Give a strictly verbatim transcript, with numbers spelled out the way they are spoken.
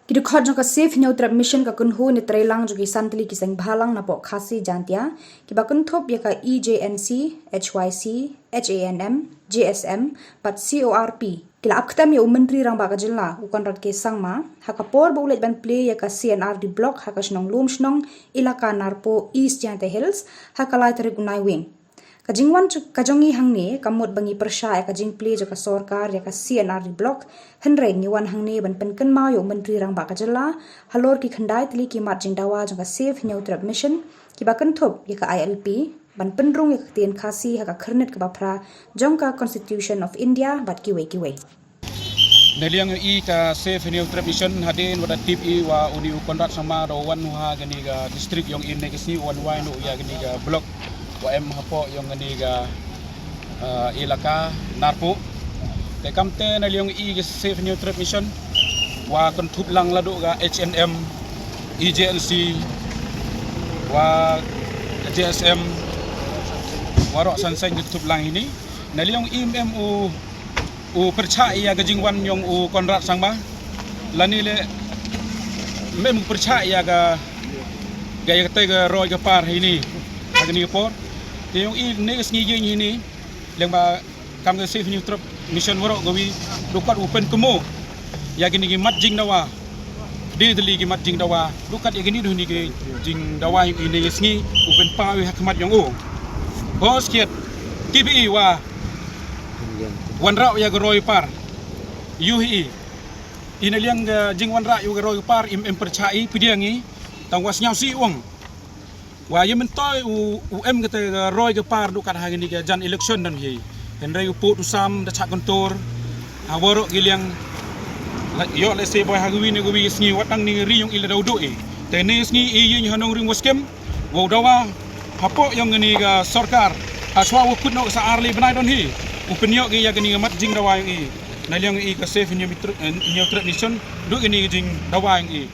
Ki dkhot jong ka Save Hynñiewtrep Mission ka kynhun ïatreilang jong ki san tylli ki seng bhalang napoh Khasi Jaintia, kiba kynthup ïa ka E J N C, H Y C, H A N M, J S M bad C O R P, ki la ap ktem ïa u Myntri Rangbah ka jylla, u Conrad K Sangma, ha ka por ba u leit ban plie ïa ka C and R D Block ha ka shnong Lumshnong, Elaka Narpuh, East Jaintia Hills, ha ka lai tarik u Naiwieng. Ka jingwan ka jong ngi hangne ka mut ba ngi pyrshah ïa ka jingplie jong ka sorkar ïa ka C and R D Block, hynrei ngi wan hangne ban pynkynmaw ïa u Myntri Rangbah ka jylla halor ki khyndai tylli ki mat jingdawa jong ka Save Hynñiewtrep Mission, kiba kynthup ïa ka I L P, ban pynrung ïa ka ktien Khasi ha ka khyrnit kaba phra jong ka Constitution of India bad kiwei kiwei. Naliang i ka Save Hynñiewtrep Mission, hadien wat da tip i wa uni u Conrad Sangma da wan ha kani ka district jong i ne ka sngi, wan wai noh ïa kani ka block wa em hapoh jong kani ka, uh, Elaka Narpuh. Te kamte naliang i ka Save Hynñiewtrep Mission wa kynthup lang naduh ka H and M, E J N C, wa J S M, waroh san seng kynthup lang hini. Naliang i em u u pyrshah ïa ka jingwan jong u Conrad Sangma, lane leh em u pyrshah ïa ka, ka ïa kata ka roi ka par hini ha kani ka por. Te jong i ne ka sngi ïing hini, lyngba kam ka Save Hynñiewtrep Mission waroh kawi, du kat u pynkynmaw ïa kini ki mat jingdawa, de tylli ki mat jingdawa, du kat ïa kini du hini ki jingdawa jong i ne ka sngi u pynpaw ha khmat jong u. Hos kiet, tip i wa wanrah ïa ka roi par. Ïohi i. I naliang ka jingwanrah ïa ka roi par, im em pyrshah i, pdiang i, tang wa sngewsih u ong. Wa ïa myntoi u, u em kata ka roi ka par du kat ha kani ka jan election don hi. Hynrei u pud u sam da chah kyntur ha waroh ki liang. Ïoh lehse boi ha kawi ne kawi ka sngi wat tang ni ri jong i la daw duh i. Te ne sngi i ïing ha nongrim wa skhem. Wow dawa hapoh jong kani ka sorkar, ha shuwa wa kut noh sa ar lai bnai don hi, u pynïoh ki ïa kani ka mat jingdawa jong i. Naliang i ka Save Hynñiewtrep Mission, du kani ka jingdawa jong i.